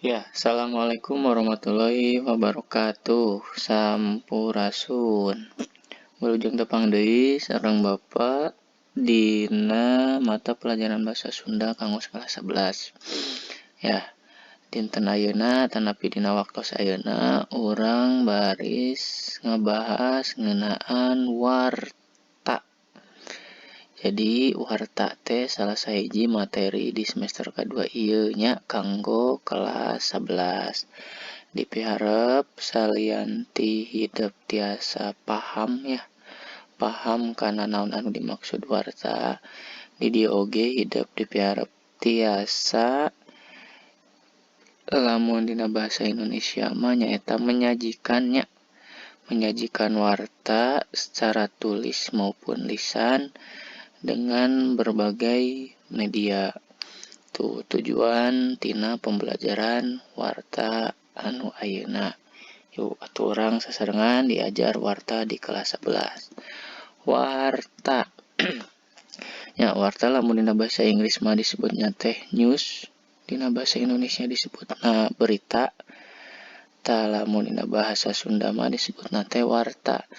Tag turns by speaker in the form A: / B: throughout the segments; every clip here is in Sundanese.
A: Ya, assalamualaikum warahmatullahi wabarakatuh. Sampurasun. Wilujeng tepang deui sareng Bapak dina mata pelajaran bahasa Sunda kanggo kelas 11. Ya, dinten ayeuna tanapi dina waktos ayeuna urang baris ngabahas ngeunaan warta. Jadi, warta teh salah sahiji materi di semester kadua ieu nya, kanggo kelas 11. Dipiharep salian ti hidep tiasa paham ya, paham kana naon anu dimaksud warta. Di dieu oge hidep dipiharep tiasa, lamun dina bahasa Indonesia mah nyaeta menyajikan nya, menyajikan warta secara tulis maupun lisan dengan berbagai media. Tuh tujuan tina pembelajaran warta anu ayeuna. Yuk atuh, urang sasarengan diajar warta di kelas 11. Warta ya, warta lamun dina bahasa Inggris mah disebutnya teh news, dina bahasa Indonesia disebutna berita. Tah, lamun dina bahasa Sunda mah disebutna teh warta.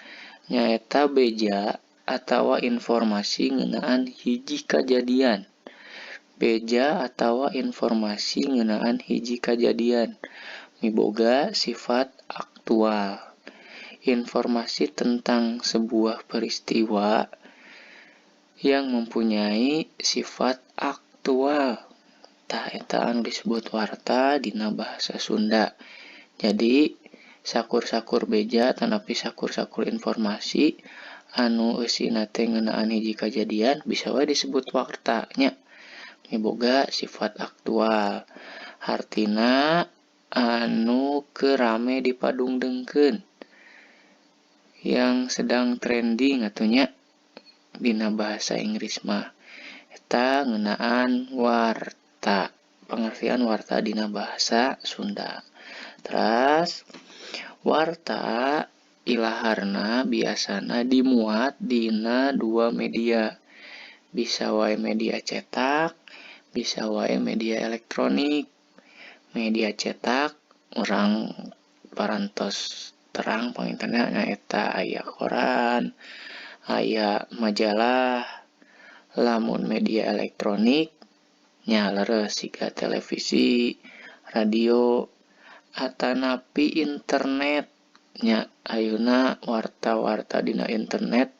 A: Nyaeta beja atawa informasi ngeunaan hiji kajadian. Beja atawa informasi ngeunaan hiji kajadian miboga sifat aktual. Informasi tentang sebuah peristiwa yang mempunyai sifat aktual. Tah, eta anu disebut warta dina bahasa Sunda. Jadi, sakur-sakur beja tanapi sakur-sakur informasi anu eusina teh ngeunaan hiji kajadian bisa wae disebut warta nya, miboga sifat aktual. Hartina anu keur rame dipadungdengkeun, yang sedang trending atuh nya dina bahasa Inggris mah. Eta ngeunaan warta, pengertian warta dina bahasa Sunda. Teras, warta ilaharna biasana dimuat dina dua media, bisa wae media cetak, bisa wae media elektronik. Media cetak urang parantos terang panginten nya, nyaeta aya koran, aya majalah. Lamun media elektronik nya leres siga televisi, radio, atanapi internet nya. Ayeuna warta-warta dina internet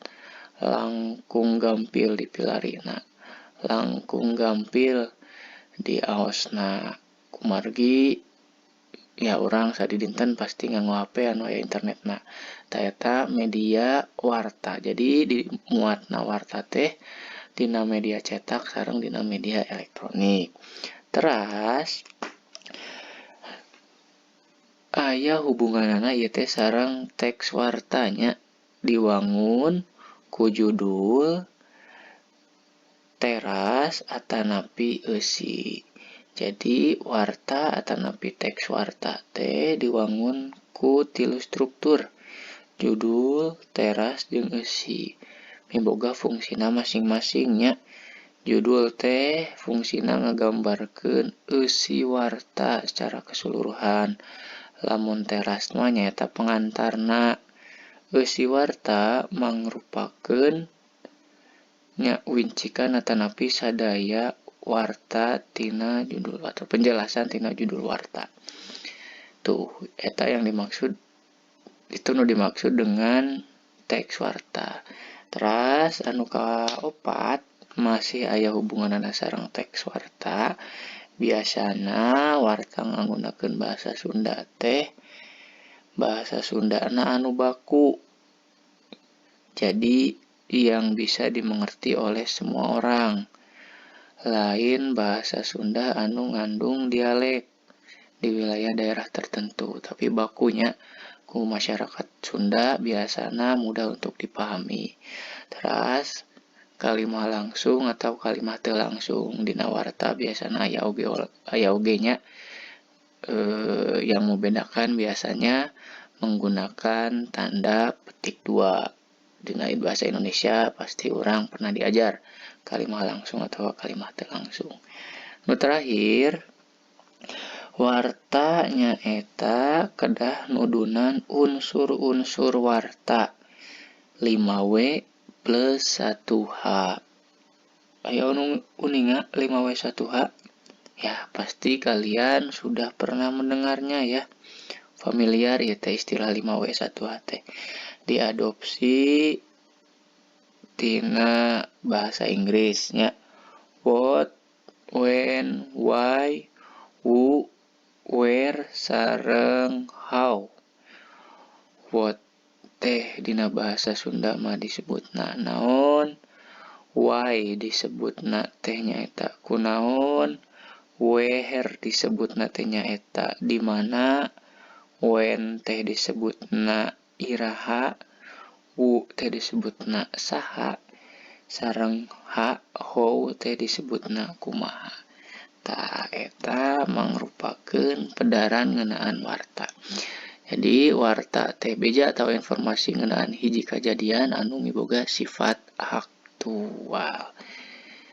A: langkung gampil dipilarina, langkung gampil diaosna, kumargi ya urang sadidinten pasti nganggo HP anu aya internetna. Tah, eta media warta. Jadi, dimuatna warta teh dina media cetak sareng dina media elektronik. Teras, aya hubunganana ieu teh sareng teks warta nya, diwangun ku judul, teras, atanapi eusi. Jadi, warta atanapi teks warta teh diwangun ku tilu struktur: judul, teras, jeung eusi, miboga fungsina masing-masing nya. Judul teh fungsina ngagambarkeun eusi warta secara keseluruhan, lamun teras mah nyaeta pengantarna. Eusi warta mangrupakeun nya wincikan atanapi sadaya warta tina judul atau penjelasan tina judul warta. Tuh, eta yang dimaksud, itu nu dimaksud dengan teks warta. Teras, anu kaopat masih aya hubunganana sareng teks warta. Biasana warta nganggunakeun bahasa Sunda teh bahasa Sundana anu baku. Jadi, yang bisa dimengerti oleh semua orang. Lain bahasa Sunda anu ngandung dialek di wilayah daerah tertentu, tapi bakunya ku masyarakat Sunda biasana mudah untuk dipahami. Teras, kalimah langsung atau kalimah teu langsung dina warta biasana aya oge nya, yang membedakan biasanya menggunakan tanda petik dua. Dina bahasa Indonesia pasti urang pernah diajar kalimah langsung atau kalimah teu langsung. Nu terakhir, Warta nyaeta kedah nudunan unsur-unsur warta 5W plus 1H. Aya nu uninga 5W1H? Ya, pasti kalian sudah pernah mendengarnya ya. Familiar ya teh istilah 5W1H teh. Diadopsi tina bahasa Inggrisnya. What, when, why, who, where, sareng how. What teh dina bahasa Sunda mah disebutna naon, why disebutna teh nyaeta kunaon, where disebutna teh nyaeta di mana, when teh disebutna iraha, who teh disebutna saha, sareng h how teh disebutna kumaha. Tah, eta mangrupakeun pedaran ngeunaan warta. Jadi warta teh beja atau informasi ngeunaan hiji kajadian anu miboga sifat aktual.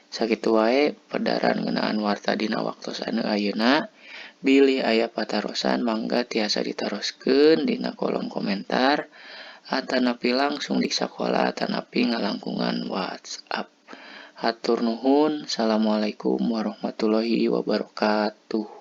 A: Sakitu wae pedaran ngeunaan warta dina waktos anu ayeuna. Bilih aya patarosan, mangga tiasa ditaroskeun dina kolom komentar atanapi langsung di sakola atanapi ngalangkungan WhatsApp. Hatur nuhun. Assalamualaikum warahmatullahi wabarakatuh.